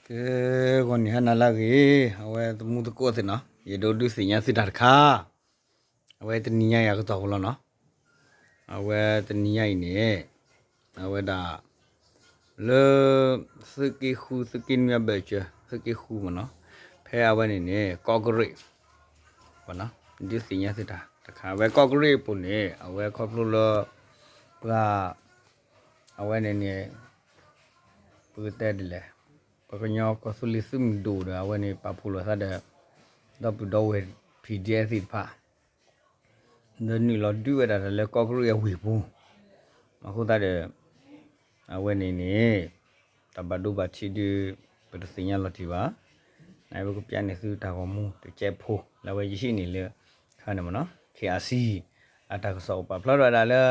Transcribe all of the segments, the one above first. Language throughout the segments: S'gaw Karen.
ကဲ ဂီၤနံၤဟါနၤလၢအဂ့ၤ, အဝဲသမူသကိးသ့ၣ်နီၤ, ယဒိးဒုးသ့ၣ်ညါသုတၢ်တခါ, အဝဲတနံၤညါအံၤအကတီၢ်ဖိလီၤနီၤ, အဝဲတနံၤညါအံၤန့ၣ် အဝဲဒၣ် လၢ သုးက့ဃု သုးက့နွံအဘၢၣ်စၢၤ သုးက့ဃုမ့ၢ်နီၤ, ဖဲအဝဲန့ၣ်န့ၣ် ကီးကရံး ဒုးသ့ၣ်ညါသုတၢ်တခါ, အဝဲကီးကရံးအပူၤန့ၣ် အဝဲခီဖျိလၢ ပှၤ အဝဲန့ၣ်န့ၣ် ပကတဲဒ်လဲၣ်, ပှၤကညီကီၢ်သူလ့ၤသုးမုၢ်ဒိၣ်ဒီး အဝဲန့ၣ်ပာ်ဖှိၣ်လိာ်သးဒီး ဒီပုၢ်ဒီဝဲၢ် PDF သ့ၣ်တဖၣ် ဒီးနုာ်လီၤဒုးဝဲဒၣ်တၢ်လၢကီးကရံးအဝ့ၢ်ပူၤ, အဃိသတးဒီး အဝဲန့ၣ်န့ၣ် တၢ်ဘၣ်ဒိဘၣ်ထံးဒုး ပတသ့ၣ်ညါလီၤတံၢ်ဘၣ်, နပကပျၢ်န့ၢ်သုတၢ်ဂီၤမူတစဲးဖိ လၢအဝဲယဟံးန့ၢ်လၢ ခါန့ၣ်မ့ၢ်နီၤ KRC အတၢ်ကစီၣ်အိၣ်ပာ်ဖျါထီၣ်ဝဲဒၣ်လၢ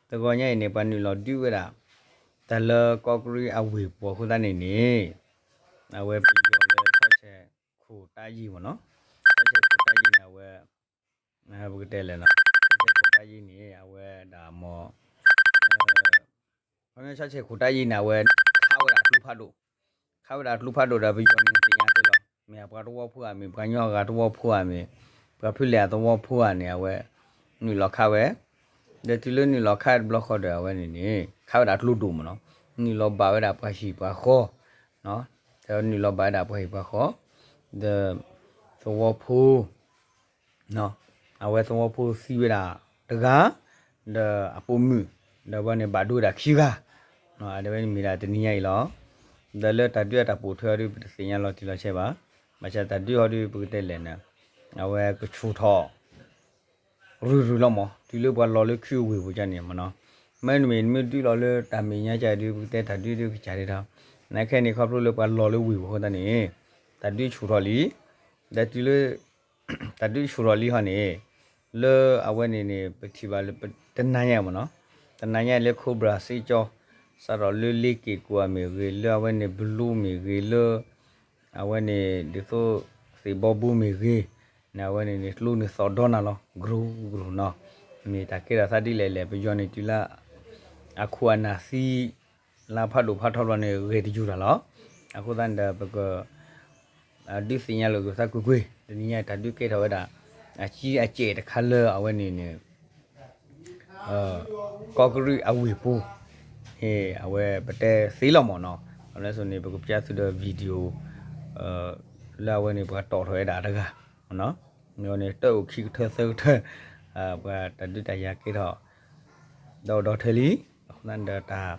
တဂီၤညါအံၤန့ၣ် ပှၤနုာ်လီၤဒုးဝဲဒၣ် တၢ်လၢကီးကရံးအဝ့ၢ်ပူၤအဃိသတးန့ၣ်န့ၣ် အဝဲပယီၤလၢ ဆၣ်ဆဲးခိၣ်တၢ်ယံၤမ့ၢ်နီၤ, ဆၣ်ဆဲးခိၣ်တၢ်ယံၤန့ၣ် အဝဲ ပကတဲလဲၣ်နီၤ, ဆၣ်ဆဲးခိၣ်တၢ်ယံၤန့ၣ် အဝဲဒၣ်မ့ၢ် ခီပညီဆၣ်ဆဲးခိၣ်တၢ်ယံၤန့ၣ် အဝဲ ခးဝဲဒၣ်ကျိဖးဒိၣ်, ခးဝဲဒၣ်ကျိဖးဒိၣ်ဒီး ပယီၤန့ၣ်သ့ၣ်ညါတ့ၢ်လီၤ, မ့ၢ်ပှၤသဝီဖိဧါမ့ၢ် ပှၤကညီဂၤသဝီဖိဧါမ့ၢ် ပှၤဖဲလဲၣ်အသဝီဖိဧါန့ၣ် အဝဲ နုာ်လီၤခးဝဲ, ဒီးတုၤလၢနုာ်လီၤခးတဘျီဃီဒီး အဝဲန့ၣ်န့ၣ် ခးဝဲဒၣ်ကျိဒိၣ်မ့ၢ်နီၤ, နုာ်လီၤဘၣ်ဝဲဒၣ်ပှၤဟံၣ်ပှၤဃီ ဒီးနုာ်လီၤဘၣ်ဝဲဒၣ်ပှၤဟံၣ်ပှၤဃီ, ဒီး သဝီဖိ အဝဲသဝီဖိသံဝဲဒၣ်တဂၤ, ဒီးအပိာ်မုၣ်, ဒီးအဝဲန့ၣ်ဘၣ်ဒိဝဲဒၣ်ခံဂၤ, အဝဲန့ၣ်မ့ၢ်ဒၣ်တနံၤညါအံၤလီၤ. ဒီးလၢတၢ်ဒုးအတၢ်ပိာ်ထွဲအီၤဒုး ပတသ့ၣ်ညါလီၤတံၢ်လီၤဆဲးဘၣ်, ဘၣ်ဆၣ်တၢ်ဒုးအီၤဒုး ပကတဲလဲၣ်န့ၣ် အဝဲကဆူၣ်ထီၣ် ရုၢ်ရုၢ်လီၤမး တုၤလၢပှၤလီၤလၢခုအဝ့ၢ်ပူၤကန့ၣ်မ့ၢ်နီၤ, မ့မ့ၢ်နမ့ၢ်ဒုးလီၤလၢတၢ်မဲာ်ညါကဒုး ပကတဲတၢ်ဒုးဒုးကစၢ်ဒၣ်ဒီး နခဲအံၤန့ၣ်ခီဖျိလၢပှၤလီၤလၢဝ့ၢ်ပူၤအဃိသတးန့ၣ် တၢ်ဒုးဆူၣ်ထီၣ်လံ, ဒီးတုၤလၢ တၢ်ဒုးဆူၣ်ထီၣ်လံဟီန့ၣ် လၢအဝဲန့ၣ်န့ၣ် ပထံၣ်ဘၣ်လၢ တနၤညါမ့ၢ်နီၤ, တနၤညါလၢ Cobra စ့ကၠီ စးထီၣ်လၢလ့က့ၣ်ကိၣ်အမ့ၢ်ဂ့ၤ လၢအဝဲန့ၣ်ဘလူးမ့ၢ်ဂ့ၤ လၢ အဝဲန့ၣ်ဒ်သိး သ့ၣ်ဘီဘိမ့ၢ်ဂ့ၤ န့ၣ်အဝဲန့ၣ်န့ၣ် ကျိန့ၣ်သီၣ်ဒီနၤလီၤ ကရူၢ်ကရူၢ်နီၤ, မ့ၢ်တၢ်ကဲထီၣ်သးဒ်လဲၣ်လဲၣ် ပယီၤန့ၣ်တုၤလၢ အခိၣ်အနၢ်သံ လၢဖးဒိၣ်ဖးထီဘျီန့ၣ် ဂဲၤတယူၤတၢ်လီၤ. အဃိသတးန့ၣ်ဒီး ပက ဒုးသ့ၣ်ညါလိာ်က့ၤပသးကွ့ၢ်ကွ့ၢ် တနံၤညါတၢ်ဒုးကဲထီၣ်ဝဲဒၣ် အကံအကဲးတခါလၢအဝဲန့ၣ်န့ၣ် ကီးကရံးအဝ့ၢ်ပူၤ အဝဲပတဲသ့လီၤမ့ၢ်နီၤ, အလၢစိၤန့ၣ် ပကပျၢ်သုဒီး video လၢအဝဲန့ၣ် ပှၤတီၣ်ထီၣ်ဝဲဒၣ်တဂၤ န့ၣ်တၢ်အိၣ်ခံကထၢသၢကထၢ ပှၤတၢ်ဒုးတၢ်ယၤကဲထီၣ် ဒီးဒီးထဲလံ, အဃိသတးဒီးတၢ်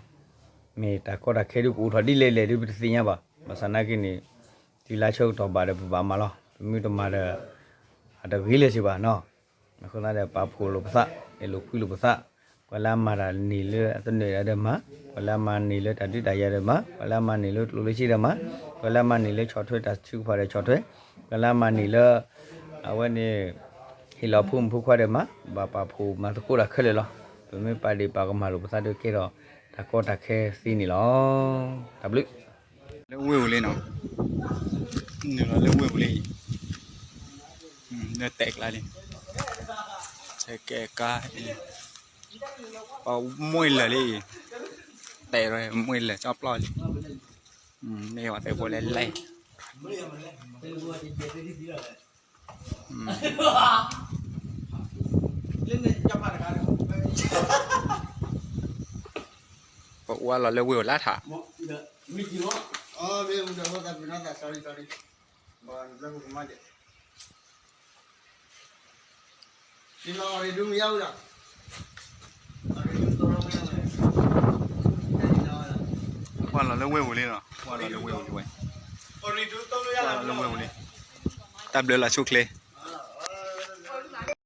မ့ၢ်တၢ်ကီတၢ်ခဲဒုးကအိၣ်ထီၣ်ဒ်လဲၣ်လဲၣ်ဒုး ပတသ့ၣ်ညါဘၣ်. ဘၣ်ဆၣ်နာ်က့န့ၣ် တုၤလၢဆၢကတီၢ်ဘၣ်ဒီး ပဘၣ်မၤလီၤ. ပမ့ၢ်တမၤဒီး အတဂ့ၤလၢၤစ့ၢ်ဘၣ်နီၤ. အဃိသတးဒီး ပာ်ဖှိၣ်လိာ်ပသး, အဲၣ်လိာ်ကွံလိာ်ပသး, ပှၤလၢအမၤတၢ်န့ၢ်လၢအသနၢၣ်ဒီးမၤ, ပှၤလၢအမၤန့ၢ်လၢတၢ်ဒုးတၢ်ယၤဒီးမၤ, ပှၤလၢအမၤန့ၢ်လၢကျိၣ်လၢစ့ဒီးမၤ, ပှၤလၢအမၤန့ၢ်လၢဆီၣ်ထွဲတၢ်ထုကဖၣ်ဒီးဆီၣ်ထွဲ, ပှၤလၢအမၤန့ၢ်လၢ အဝဲန့ၣ် ဟ့ၣ်လီၤဖိမုၣ်ဖိခွါဒီးမၤ, ဘၣ်ပာ်ဖှိၣ်မၤသကိးတၢ်ခဲလၢာ်လီၤ. ပမ့ၢ်ပာ်ဒ့ၣ်ပာ်ကမၣ်လိာ်ပသးဒီးကဲထီၣ် တၢ်ကီတၢ်ခဲသ့န့ၣ်လီၤ. တၢ်ဘျုး လၢဝ့ၢ်ပူၤလံနီၤ, နုာ်လီၤလၢဝ့ၢ်ပူၤလံ, လၢတဲာ်ကျါလံ, ဆဲးကဲကါ, ပှၤမွှ့လၢာ်လံ, တဲာ်ရၢမွှ့လၢာ်ကၠီပျီလံ, မ့ၢ်ဝဲတဲာ်ဖိလဲၣ်လဲၣ် ပအိၣ်လီၤလၢဝ့ၢ်ဝဲလၢထး, ကွၢ်လီၤလၢဝ့ၢ်ပူၤလံနီၤ, ကွၢ်လီၤလၢဝ့ၢ်ပူၤလံဝဲ, ကွၢ်လီၤလၢဝ့ၢ်ပူၤလံ, တၢ်ဘျုးလီၤဆူၣ်ချ့